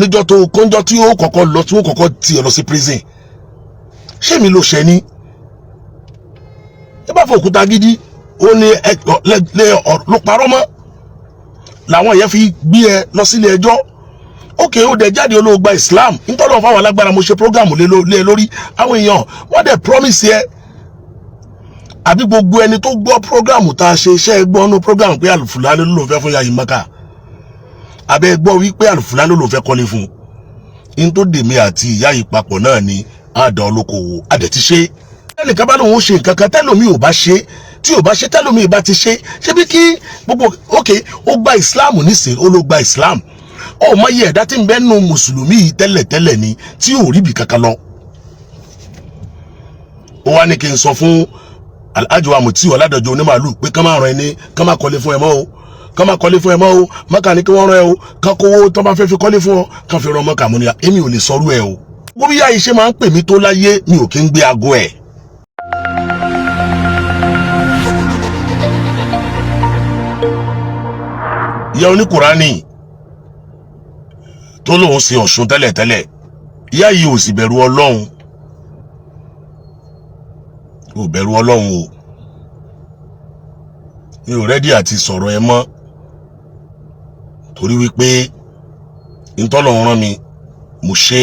Níjọ́ tó kọ́njọ́ tí ó kọ́kọ́ lọ, tí ó kọ́kọ́ tì ọ lọ sí prison, ṣé mi ló ṣẹ ní? Ẹ bá fọ òkúta gidi, ó ní ẹ lẹ ló parọ́ mọ́ làwọn yẹn fi gbé ẹ lọ sílé ẹjọ́. Ókè, ó dẹ̀ jáde, olóògbà Islam nítorí wọn fáwọn alágbára. Mo ṣe program lé lórí àwọn èèyàn, wọ́n dẹ̀ promise ẹ. Àbí gbogbo ẹni tó gbọ́ program tá a ṣe, iṣẹ́ gbọ́ nú program pé Àlùfùlání ló lòun fẹ́ fún Yayi Maka, àbẹ́ gbọ́ wípé Àlùfùlání ló lòun fẹ́ kọ́lé fún un? Tó dèmi àti ìyá yìí papọ̀ náà ni àdá olókoòwò àdẹ̀ ti ṣe. Ẹnìkan bá lòun ó ṣe nǹkan kan, tẹ́lòmí ò bá ṣe, tí ò bá ṣe, tẹ́lòmí bá ti ṣe, ṣé bí kí gbogbo. Ok, ó gba Islam nísìnyí, ó ló gba Islam, ó mọ iye ẹ̀dá tí ń bẹ nù mùsùlùmí yìí tẹ́lẹ̀tẹ́lẹ̀ ni tí ò rí ibì kankan lọ. Ó wá ní kí n sọ fún Alhaji wa Mutiu Ọ̀làdọ̀jọ́ onímàálù pé kán máa ràn ẹ́ ní, kán máa kọ́lé fún ẹ mọ́ o, kán máa kọ́lé fún ẹ mọ́ o. Mọ́kà ní kí wọ́n rán ẹ o, kán kówó tó bá fẹ́ fi kọ́lé fún ọ, kán fi rán mọ́kà. Mú ni èmi ò lè sọrú ẹ o. Bó bí yá iṣẹ́ máa ń pè mí tó láyé, mi ò kí ń gbé aago ẹ̀. Ìyá oníkùránì tó lóun sin Ọ̀ṣun tẹ́lẹ̀tẹ́lẹ̀, ìyá yìí ò sì bẹ̀rù Ọlọ́run, ò bẹ̀rù Ọlọ́run o. Mi ò ready àti sọ̀rọ̀ ẹ mọ́, torí wípé ntọ́lọ́run rán mi, mo ṣe.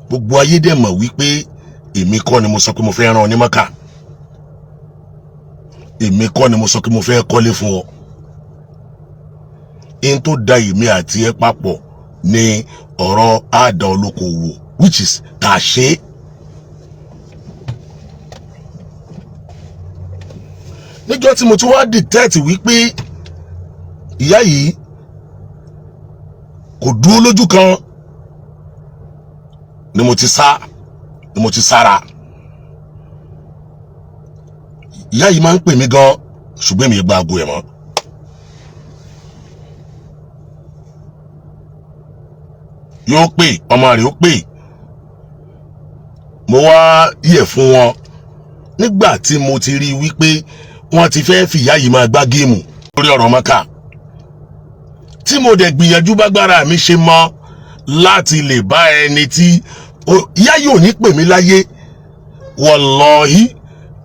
Gbogbo ayé dẹ̀ mọ̀ wípé èmi kọ́ ni mo sọ pé mo fẹ́ rán ọ ní Mọ́kà, èmi kọ́ ni mo sọ pé mo fẹ́ kọ́lé fún ọ. In tó da èmi àti ẹ papọ̀ ní ọ̀rọ̀ àdá olókoòwò, which is kà ṣe. Níjọ́ tí mo ti wá detect wípé ìyá yìí kò dúró lójú kan ni mo ti sá, ni mo ti sára. Ìyá yìí máa ń pè mí gan, ṣùgbọ́n èmi gba aago ẹ̀ mọ́. Yóò pè, ọmọ rẹ̀ ó pè, mo wá yẹ̀ fún wọn. Nígbà tí mo ti rí i wípé wọ́n ti fẹ́ fìyà yìí máa gbá game lórí ọ̀rọ̀ Mọ́kà, tí mo dẹ̀ gbìyànjú bágbára mi ṣe mọ́ láti lè bá ẹni tí ìyá yìí ò ní pè mí láyé. Wallahi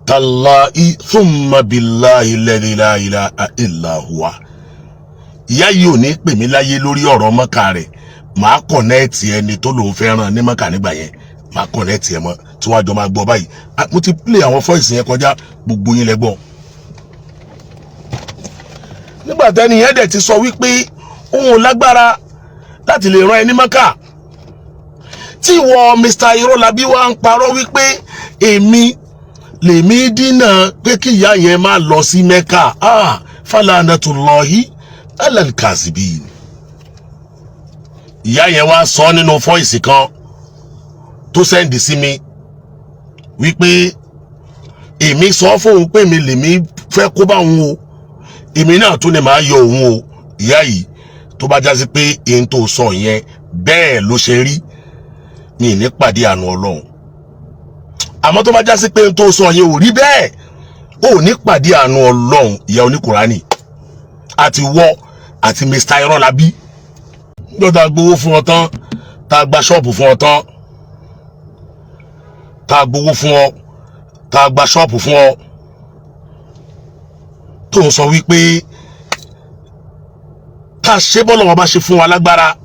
tallahi thumma billahi alladhi la ilaha illa huwa, ìyá yìí ò ní pè mí láyé lórí ọ̀rọ̀ Mọ́kà rẹ̀. Màá connect ẹni tó lòun fẹ́ ràn ní Mọ́kà nígbà yẹn, màá connect ẹ mọ́ tí wọ́n á jọ máa gbọ́ báyìí. Mo ti play àwọn voice yẹn kọjá, gbogbo yín lẹ gbọ́. Nígbà tẹ́ni yẹn dẹ̀ ti sọ wípé òun ò lágbára láti lè rán ẹ ní Mọ́kà, tí ìwọ Mr. Irọ́lábí wá ń parọ́ wípé èmi lèmi dínà pé kí ìyá yẹn má lọ sí Mẹ́kà, ah, falanatullahi alal kazibin. Ìyá yẹn wá sọ nínú voice kan tó send sí mi wípé èmi sọ fóun pé èmi lèmi fẹ́ kó bá òun o, èmi náà tún ni màá yọ òun o. Ìyá yìí, tó bá jásí pé èyí tó sọ yẹn bẹ́ẹ̀ ló ṣe rí, mi ní pàdé àánú Ọlọ́run. Àmọ́ tó bá jásí pé èyí tó sọ yẹn ò rí bẹ́ẹ̀, ò ní pàdé àánú Ọlọ́run. Ìyá oníkùránì àti wọ́ àti Mr. Irọ́lábí, níjọ́ tá a gbowó fún ọ tán, tá a gba ṣọ́ọ̀bù fún ọ tán, tá a gbowó fún ọ, tá a gba ṣọ́ọ̀bù fún ọ, tó ń sọ wípé ká ṣe bọ́lọ̀ wọn bá ṣe fún wa lágbára,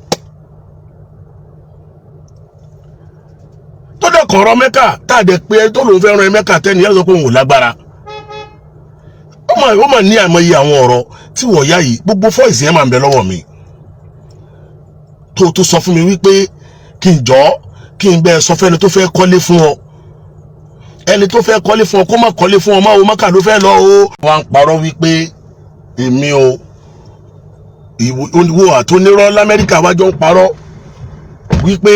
tó dẹ̀ kọ̀ọ̀rọ̀ Mẹ́kà, tá a dẹ̀ pé tó lòun fẹ́ ran ẹ Mẹ́kà, tẹ́ni yẹn sọ pé òun ò lágbára. Ó mà ní àìmọye àwọn ọ̀rọ̀ tí wọ́n yá yìí, gbogbo voice yẹn máa ń bẹ lọ́wọ́ mi, tó sọ fún mi wípé kí n jọ́, kí n bẹ́ẹ̀ sọ fẹ́ni tó fẹ́ kọ́lé fún ọ, ẹni tó fẹ́ kọ́lé fún ọ, kó má kọ́lé fún ọ má o, Mọ́kà ló fẹ́ lọ o. Wọ́n á parọ́ wípé èmi o, ìwọ àtúnirọ́ lamẹ́ríkà wájọ́ ń parọ́ wípé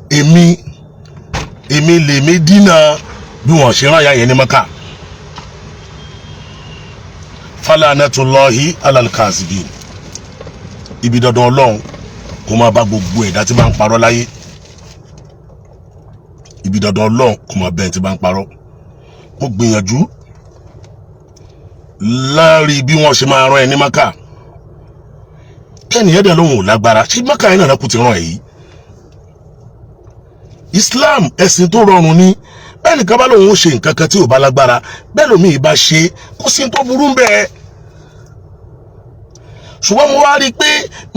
èmi lèmi dínà bí wọ́n ṣe rán ìyá yẹn ní Mọ́kà. Falanatullahi alal kazibin. Ibi dandan Ọlọ́run kó máa bá gbogbo ẹ̀dá tí bá ń parọ́ láyé. Ibi dandan Ọlọ́run kó máa bẹ́ẹ̀ tí bá ń parọ́. Mo gbìyànjú láàrin bí wọ́n ṣe máa rán ẹ ní Mọ́kà. Tẹ́nìyẹn dẹ̀ lóhùn ò lágbára. Ṣé Mẹ́kà yẹn náà kò ti ràn èyí? Islam, ẹ̀sìn tó rọrùn ni. Bẹ́ẹ̀ nìkan bá lóun ó ṣe nǹkan kan tí ò bá lágbára, bẹ́ẹ̀ lómi ìbá ṣe, kó sí tó burú bẹ́ẹ̀. Ṣùgbọ́n mo wá rí i pé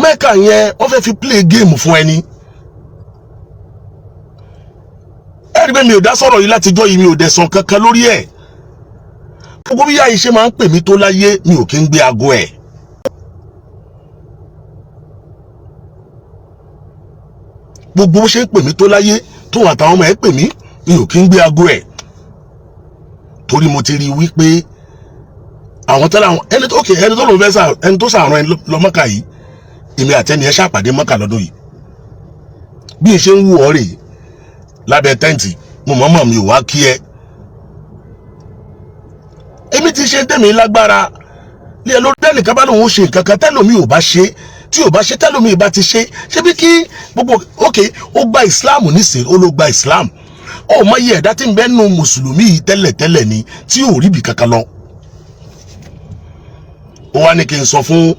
Mẹ́kà yẹn, wọ́n fẹ́ fi play game fún ẹni. Ẹ rí i pé mi ò dá sọ̀rọ̀ yìí látijọ́ yìí, mi ò dẹ̀ sàn kankan lórí ẹ̀. Gbogbo bí yáyí ṣe máa ń pè mí tó láyé, mi ò kí ń gbé aago ẹ̀. Gbogbo bó ṣe ń pè mí tó láyé, tóun àtàwọn ọmọ ẹ̀ pè mí, mi ò kí ń gbé aago ẹ̀, torí mo ti rí i wípé àwọn tẹ́lẹ̀, àwọn ẹni tó, ẹni tó lòun fẹ́ sà, ẹni tó sàrán ẹ lọ Mọ́kà yìí, èmi àtẹni ẹ ṣàpàdé Mọ́kà lọ́dún yìí. Bí n ṣe ń wù ọ́ rèé lábẹ́ tẹ́ǹtì, mo mọ̀ọ́mọ̀ mi ò wá kí ẹ. Èmi ti ṣe tẹ̀mí lágbára ní ẹ lórí. Tẹ́nìkan bá lòun ó ṣe nǹkan kan, tẹ́lòmí ò bá ṣe, tí ò bá ṣe, tẹ́lòmí bá ti ṣe, ṣé bí kí gbogbo, ok, ó gba Islam nísìnyí, ó ló gba Islam, ó mọ iye ẹ̀dá tí ń bẹ nù mùsùlùmí yìí tẹ́lẹ̀tẹ́lẹ̀ ni tí ò rí ibì kankan lọ. Ó wá ní kí n sọ fún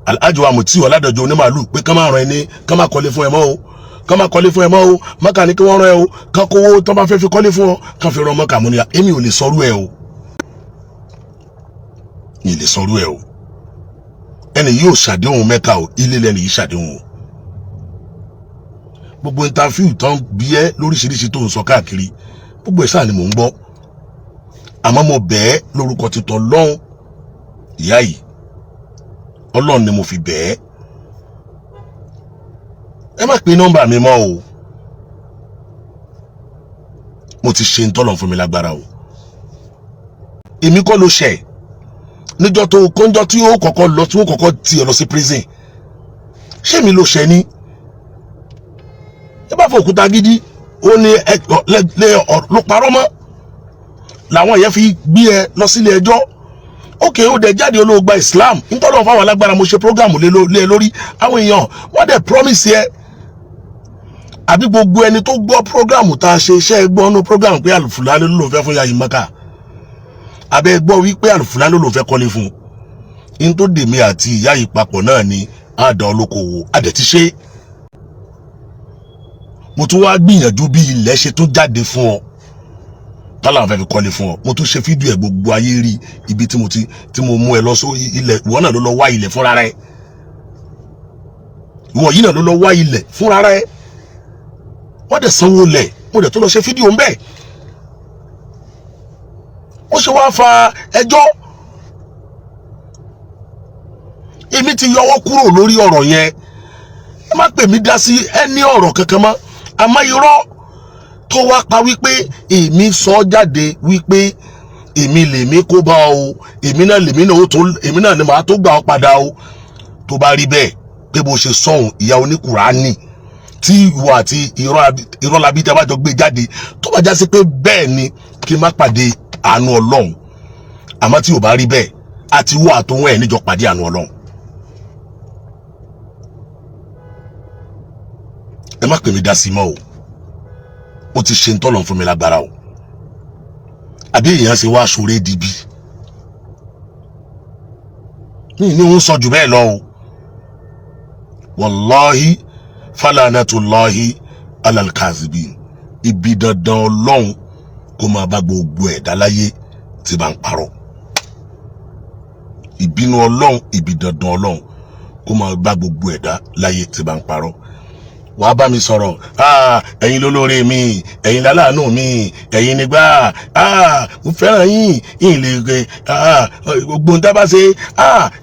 Alhaji wa Mutiu Ọládọjọ onímàálù pé kán máa ràn ẹ ní, kán máa kọ́lé fún ẹ mọ́ o, kán máa kọ́lé fún ẹ mọ́ o. Mọ́kà ní kí wọ́n rán ẹ o, kán kówó tán bá fẹ́ fi kọ́lé fún ọ, kán fi rán Mọ́kà. Mú ni èmi ò lè sọrú ẹ o, mi lè sọrú ẹ o. Ẹni yóò ṣàdéhùn Mẹ́kà o, ilé lẹni yìí ṣàdéhùn o. Gbogbo interview tán bí ẹ lóríṣiríṣi tó ń sọ káàkiri, gbogbo ẹ̀ sáà ni mò ń gbọ́. Àmọ́ mo bẹ̀ ẹ́ lórúkọ titọ́ lọ́hùn, ìyá yìí, Ọlọ́run ni mo fi bẹ̀ ẹ́, ẹ má pe nọ́mbà mi mọ́ o. Mo ti ṣe ń tọ́lọ̀ fún mi lágbára o. Èmi kọ́ ló ṣẹ̀ níjọ́ tó kọ́njọ́ tí ó kọ́kọ́ lọ, tí ó kọ́kọ́ tì ọ lọ sí prison. Ṣé mi ló ṣẹ̀ ni? Ẹ bá fọ òkúta gidi, ó ní ẹ lé ló parọ́ mọ́ làwọn yẹn fi gbé ẹ lọ sílé ẹjọ́. Ok, ó dẹ̀ jáde, olóògbà Islam nítorí fáwọn alágbára. Mo ṣe program lé lórí àwọn èèyàn, wọ́n dẹ̀ promise ẹ. Àbí gbogbo ẹni tó gbọ́ program tá a ṣe, iṣẹ́ gbọ́ nú program pé Àlùfùlání ló lòun fẹ́ fún Yayi Maka, àbẹ́ gbọ́ wípé Àlùfùlání ló lòun fẹ́ kọ́lé fún un? Ní tó dèmi àti ìyá yìí papọ̀ náà ni àdá olókoòwò àdẹ̀ ti ṣe. Mo tún wá gbìyànjú bí ilẹ̀ ṣe tún jáde fún ọ tálà fẹ́ fi kọ́lé fún ọ. Mo tún ṣe fídíò ẹ̀, gbogbo ayé rí ibi tí mo ti tí mo mú ẹ lọ sórí ilẹ̀. Ìwọ náà ló lọ wá ilẹ̀ fúnra rẹ, ìwọ yìí náà ló lọ wá ilẹ̀ fúnra rẹ. Wọ́n dẹ̀ sanwó lẹ̀, mo dẹ̀ tó lọ ṣe fídíò ńbẹ̀. Ó ṣe wá fa ẹjọ́. Èmi ti yọwọ́ kúrò lórí ọ̀rọ̀ yẹn. Ẹ má pè mí dá sí ẹni ọ̀rọ̀ kankan mọ́. Àmọ́ irọ́ tó wá pa wípé èmi sọ jáde wípé èmi lèmi kó bá o, èmi náà lèmi náà ó tó, èmi náà ni màá tó gbà ọ́ padà o. Tó bá rí bẹ́ẹ̀ pé bó ṣe sọ̀hún, ìyá oníkùránì tí ìwọ àti irọ́ labí tí a bá jọ gbé jáde, tó bá já sí pé bẹ́ẹ̀ ni, kí n má pàdé àánú Ọlọ́run. Àmọ́ tí ò bá rí bẹ́ẹ̀, àti wọ́ àtòun ẹ̀ níjọ pàdé àánú Ọlọ́run. Ẹ má pè mí dá sí mọ́ o. Ó ti ṣe ń tọ́lọ̀ fún mi lágbára o. Àbí èèyàn ṣe wá aṣọre di bí mi ní ń sọ jù bẹ́ẹ̀ lọ o. Wàláhi falanatullahi alalkazibin, ibi dandan Ọlọ́run kó máa bá gbogbo ẹ̀dá láyé tí bá ń parọ́. Ìbínú Ọlọ́run, ibi dandan Ọlọ́run kó máa bá gbogbo ẹ̀dá láyé tí bá ń parọ́. Wàá bá mi sọ̀rọ̀, ẹ̀yin lólóore mi, ẹ̀yin láláàánú mi, ẹ̀yin nígbà, mo fẹ́ràn yín, yín lè gbé gbogbo ohun tá a bá ṣe,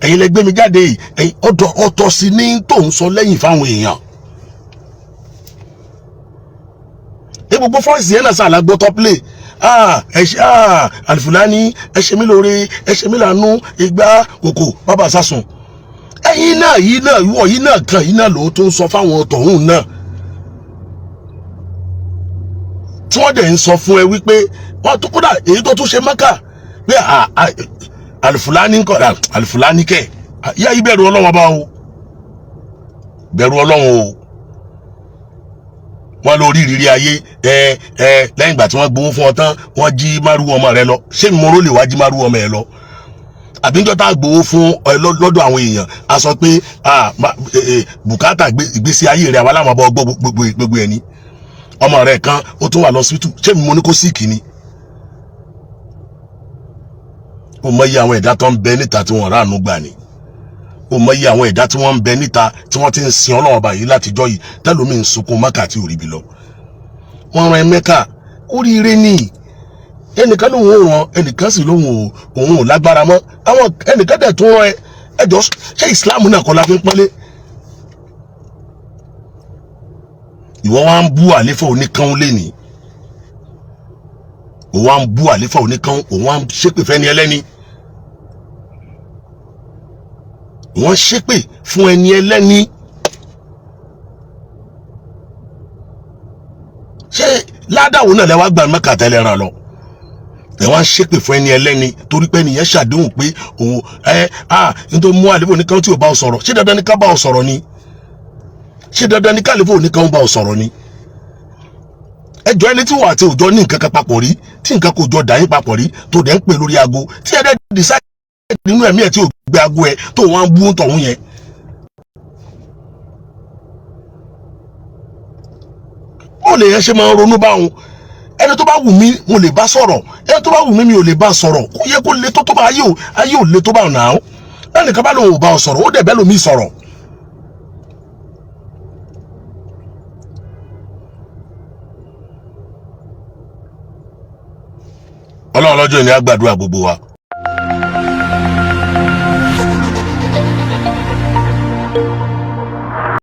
ẹ̀yin lè gbé mi jáde. Ẹ̀yin ọ̀tọ̀ ọ̀tọ̀ sí ní tó ń sọ lẹ́yìn fáwọn èèyàn. Ẹ gbogbo fọ́ọ̀sì yẹn náà sàlá gbọ́ top play. Ẹ ṣe Àlùfùlání, ẹ ṣe mí lóore, ẹ ṣe mí lànú, ìgbà kòkò bàbá sásùn. Ẹ̀yin náà yìí náà, ìwọ yìí náà kan yìí náà ló tó ń sọ fáwọn tọ̀hún náà tí wọ́n dẹ̀ ń sọ fún ẹ wípé wọ́n tó kódà èyí tó tún ṣe Mẹ́kà pé Àlùfùlání kọ̀, Àlùfùlání kẹ̀. Ìyá yìí, bẹ̀rù Ọlọ́run ọba o, bẹ̀rù Ọlọ́run o. Wọ́n lórí ìrírí ayé ẹ ẹ lẹ́yìn ìgbà tí wọ́n gbowó fún ọ tán, wọ́n jí márùn ọmọ rẹ lọ. Ṣé mi mọ́rọ́ lè wá jí márùn ọmọ ẹ lọ? Àbí níjọ́ tá a gbowó fún ẹ lọ́dọ̀ àwọn èèyàn, a sọ pé bùkátà ìgbésí ayé rẹ̀, àwa láwọn abọ́ gbọ́ gbogbo gbogbo ẹ̀ ní. Ọmọ rẹ̀ kan ó tún wà lọ́sibítù, ṣé mi mo ní kó sick ni? Ó mọ iye àwọn ẹ̀dá tó ń bẹ níta tí wọ́n ráàánú gbà ni. Ó mọ iye àwọn ẹ̀dá tí wọ́n ń bẹ níta tí wọ́n ti ń sin Ọlọ́run ọba yìí látijọ́ yìí, tẹ́lómi ń sunkún Mẹ́kà tí ò ríbi lọ. Wọ́n ran ẹ Mẹ́kà, oríire ni. Ẹnìkan lòun ò ràn, ẹnìkan sì lòun ò, òun ò lágbára mọ́. Àwọn ẹnìkan dẹ̀ tún rán ẹ. Ẹjọ́, ṣé Ìsìláàmù náà kọ́ la fi ń pọ́nlé? Ìwọ wá ń bú àléfà oníkan lẹ́ni, òun wá ń bú àléfà oníkan, òun wá ń ṣépè fẹ́ni ẹlẹ́ni, wọ́n ṣépè fún ẹni ẹlẹ́ni. Ṣé ládàwọ̀ náà lẹ́wà gbà Mẹ́kà tẹ́lẹ̀ ràn lọ? Ẹ wá ń ṣépè fún ẹni ẹlẹ́ni torí pé ẹnìyẹn ṣàdéhùn pé òun ẹ à nítorí mú àléfà oníkan tí ò bá ọ sọ̀rọ̀. Ṣé dandan ni ká bá ọ sọ̀rọ̀ ni? Ṣé dandan ni káàléfà oníkan bá ọ sọ̀rọ̀ ni? Ẹjọ́, ẹni tí wọ́n àti òjò ní nǹkan kan papọ̀ rí, tí nǹkan kò jọ dà yín papọ̀ rí, tó dẹ̀ ń pè lórí aago, tí ẹ dẹ̀ decide nínú ẹ̀mí ẹ̀ tí ò gbé aago ẹ̀, tó wọ́n á bú tọ̀hún yẹn. Ó lè yẹn ṣe máa ń ronú báwọn. Ẹni tó bá wù mí, mo lè bá sọ̀rọ̀. Ẹni tó bá wù mí, mi ò lè bá sọ̀rọ̀. Kó yẹ kó le tó bá ayé ò, ayé ò le tó bá nà án. Ẹnìkan bá lòun ò bá ọ sọ̀rọ̀, ó dẹ̀ bẹ́ẹ̀ lómi sọ̀rọ̀. Ọlọ́run lọ́jọ́ ìní á gbàdúrà gbogbo wa.